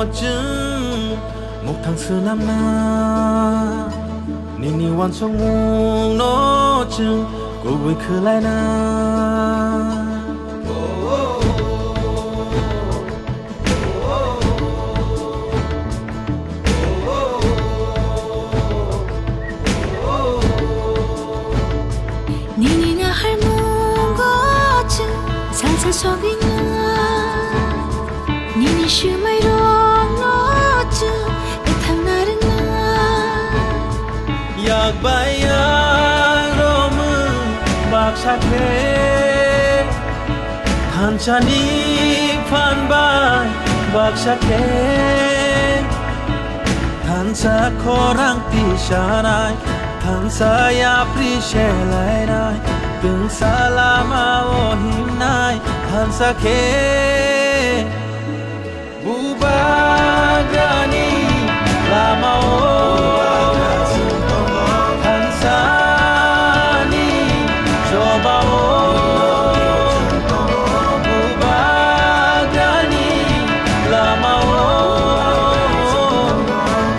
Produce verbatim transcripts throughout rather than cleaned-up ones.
Chwng mukthang swnamna, nini uansukmungno chwng kubui khwlaina. Nini naharmungo chwng salsa sogwina. Nini swmairokno chwng bwthangna rwna. Yak bai yak romwi baksa khe, thansani phan bai baksa khe. Thansa khorang tisanai, thansa yapri selainai, twngsa lama o himnai, thansa khe bubagrani lama o, thansani choba o. Bubagrani lama o,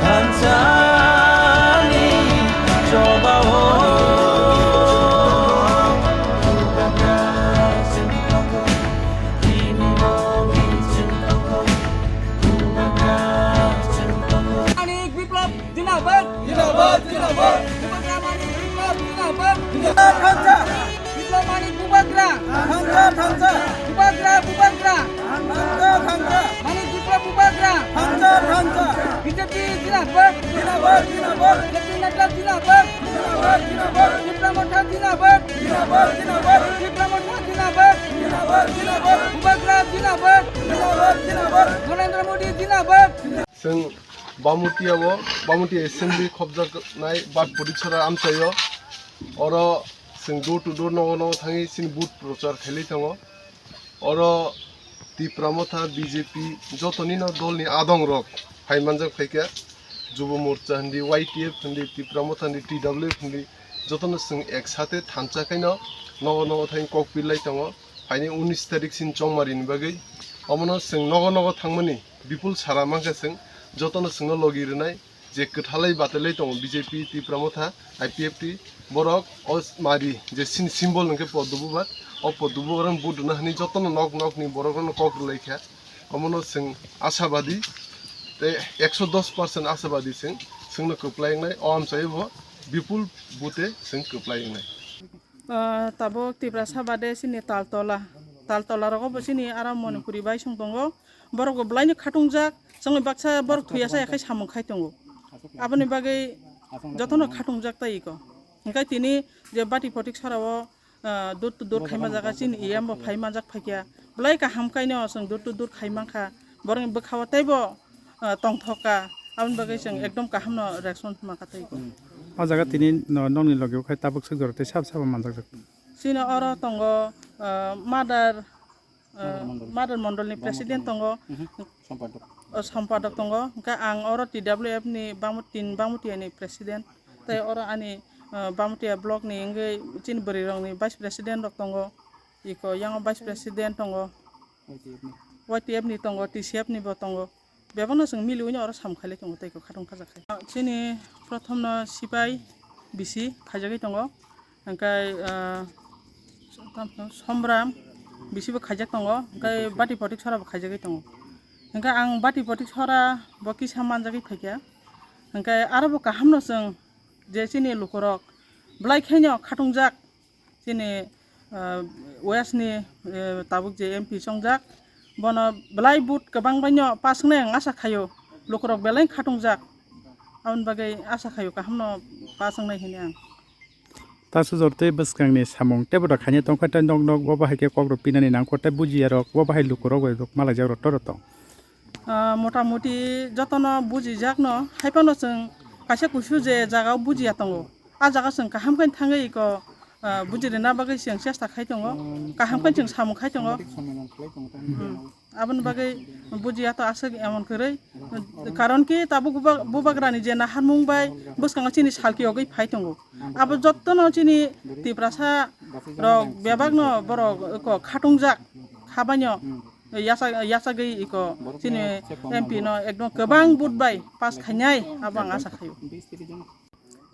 thansani choba o. Manik Biplab Zindabad! Zindabad, zindabad! Bubagra Manik Biplab Zindabad! Zindabad, thansa! Biplab Manik Bubagra! Thansa, thansa! Bubagra, Bubagra! Thansa, thansa! Manik Biplab Bubagra! Thansa, thansa! B J P Zindabad! Zindabad, zindabad! J P Nadda Zindabad! Zindabad, zindabad! Tipra Motha Zindabad! Zindabad, zindabad! Tipra Motha Zindabad! Zindabad, zindabad! Bubagra Zindabad! Zindabad, zindabad! Narendra Modi Zindabad! Chwng Bamutiya o, Bamutiya Assembly khopjaknai Bat Potiksora amchaio. Oro chwng door to door, nogo nogo thangwi chini vote prochar khailai thango. Oro Tipra Motha, B J P, jotoni no dolni adong rok phai manjak phaikha. Jubo Morcha hindi, Y T F hindi, Tipra Motha hindi, T W F hindi, jotono chwng ek sate thansa khaino nogo nogo thangwi kok pilai tongo. Phaini unis tarik sin chongmari ni bagwi. Omono chwng nogo nogo thangmani bipul sara mankha chwng, jotono chwngno logi rwnai. Je kwthalai batelai tongo B J P, Tipra Motha, I P F T, borok o mari je sin symbol hwnkhe Poddo Bubar, o Poddo Bubar ang buduna hani jotono nok nok ni borok rokno kok rwlai kha. Omono chwng ashabadi, tei ekso dos percent ashabadi chwng, chwngno kwplai wngnai, o amchai bo bipul bute chwng kwplai wngnai. Ah, tabuk Tiprasa bade chini Taltola. Taltola rogo bo chini aro Manipuri bai song tongo. Borok bo belai no khatungjak. Chwngni baksa borok thwiya sa yakhai samung khai tongo. Aboni bagwi jotono khatungjak tai iko. Hingkai tini je Bati Potiksora o, ah, door to door khaima jaga chini E M bo phai manjak phaikya. Belai kaham kaino chwng door to door khai mankha. Borokni bwkhao teibo, ah, tongthok kha. Aboni bagwi chwng ekdom kaham no response mankha tei ko. O jaga tini no, nokni logi o khai tabuk swk jora tei sab sabo manjak jak. Chini oro tongo, ah, mother, ah, mother mondol ni president tongo. O sompadok tongo. Hingke ang oro T W F ni Bangmut-, tin Bangmutiya ni president. Tei oro ani, ah, Bangmutiya block ni hingke chini bwrwi rok ni vice president rok tongo. Iko yang vice president tongo. Y T F ni tongo, T C F ni bo tongo. Bebakno chwng miliui no oro samung khailai tongo tei kok khatung khajak khai. Chini prothom no sipai bisi khaijagwi tongo. Hingke, ah, somram bisi bo khaijak tongo. Hingke Bati Potiksora bo khaijagwi tongo. Hingke ang Bati Potiksora bo kisa manjagwi phaikha. Hingke aro bo kaham no chwng je chini lukurok belai khaino khatungjak. Chini, ah, West ni, eh, tabuk je M P chongjak, bono belai vote kwbang bai no pass wngnai ang asa khaio, lukurok belai khatungjak, aboni bagwi asa khaio kaham no pass wngnai hinwi ang. Tasu jor tei bwskang ni samung tei boda khaina tongkha tei nok nok bo bahai khe kok rok pinani nangkho tei bujiya rok bo bahai lukurok bai rok malai jak rok toro tong. Ah, mota moti jotono bujijakno, haiphano chwng kaisa kusu je jagao bujiya tongo. A jaga chwng kaham khe thangwi iko, ah, bujirina bagwi chwng chesta khai tongo. Kaham khe chwng samung khai tongo. Hmm. Aboni bagwi bujiya to aswk emon kwrwi. Karon ki tabuk buba-, bubagrani je naharmung bai bwskango chini salki yogwi phai tongo. Abo jotono chini Tiprasa rok bebakno borok iko khatungjak khabaino. yasa yasagwi iko chini M P no ekdom kwbang vote bai pass khainai abo ang asa khaio.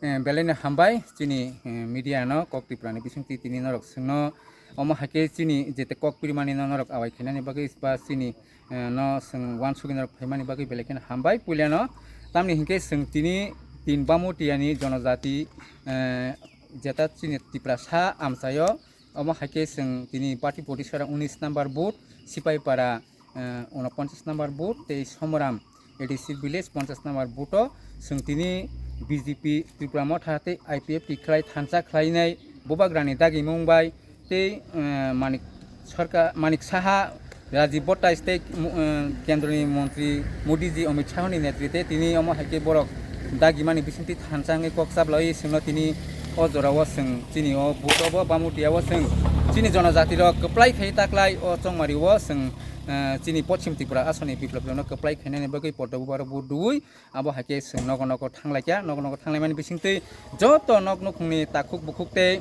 Eh, belai no hambai chini, eh, media no kok Tripura ni bisingtwi tini norok swngno omo hai khe chini jete kok pirimani no norok awai khainani bagwi ba chini, eh, no swng uansugwi norok phaimani bagwi belai kheno hambai puilano. Tamni hinkhe swng tini tin Bamutiani jonojati, eh, jeta chini Tiprasa amchaio. Omo hai khe chwng tini Bati Potisora unis number booth, Sipaipara, eh, unoponchas number booth tei Somoram A D C village ponchas number booth o chwng tini B J P Tripura Motha tei I P F T khlai thansa khlainai bubagrani dagimung bai tei, eh, Manik Sarkar, Manik Saha, Rajiv Bhattai tei, eh, Kendroni Montri Modi ji Amit Shah ni netrite tini omo hai khe borok dagimani bisingtwi thansa wngwi kok chaplai chwngno tini o jorao chwng chini o booth o bo Bamutiya o chwng chini jonojati rok kwplai khai taklai o chongmari o chwng, eh, chini Poschim Tripura asoni biplop no kwplai khainani bagwi poddo bubaro booth rwui abo hai khe chwng nogo nogo thanglaikha, nogo nogo thanglaimani bisingtwi joto nok nukhungni takhuk bukhuk tei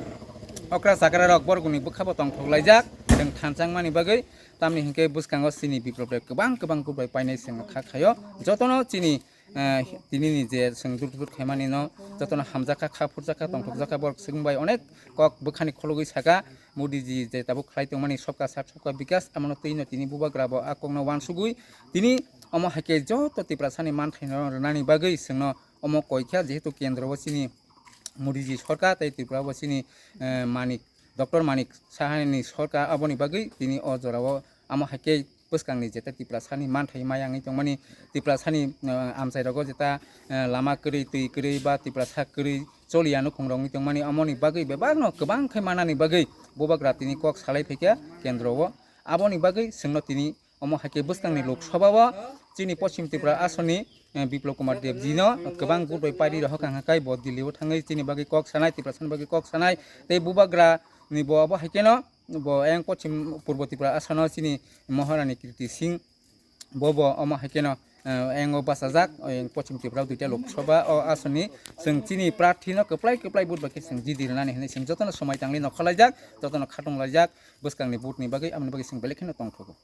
okra chakra rok borokni bwkha bo tongthok laijak chwng thansa wngmani bagwi. Tamni hinkhe bwskango chini biplop rok kwbang kwbang kubai painai chwng kha khaio. Jotono chini, eh, tini ni je chwng dur dur khaimani no jotono hamjakha, kha phurjakha, tongthokjakha, borok chwng bai onek kok bwkhani khologwi saka, Modi ji je tabuk khlai tongmani sabka saath sabka bikas, amono twi no tini bubagra bo a kokno uansugwi tini omo hai khe joto Tiprasani manthai no rwnani bagwi chwngno omo koi kha, jehetu kendro o chini Modi ji sarkar tei Tripura o chini, eh, Manik Doctor Manik Sahani sarkar, aboni bagwi tini o jorao amo hai khe bwskangni jeta Tiprasani manthai maya wngwi tongmani, Tiprasani, eh, amchairogo jeta, eh, lama kwrwi, twi kwrwi ba Tiprasa kwrwi choliya nukhungrok wngwi tongmani, amoni bagwi bebakno kwbang khe manani bagwi bubagra tini kok salai phaikha kendro o. Aboni bagwi chwngno tini omo hai khe bwskangni Lok Sabha o chini Poschim Tripura asoni, eh, Biplop Kumar Deb ji no kwbang vote bai pari rohor kha, hwnkhai bo Delhi o thangwi chini bagwi kok sanai, Tiprasani bagwi kok sanai, tei bubagra ni bo abo hai kheno bo ayang Poschim Purbo Tripura asano chini Maharani Kirti Singh bo bo omo hai kheno, eh, ayang o bachajak, ayang Poschim Tripura o duita Lok Sabha o asoni chwng chini prarthi no kwplai kwplai vote bai khe chwng jidi rwnani hinwi chwng jotono somai tangwi nokhorlaijak, jotono khatunglaijak bwskangni vote ni bagwi, aboni bagwi chwng belai kheno tongthogo.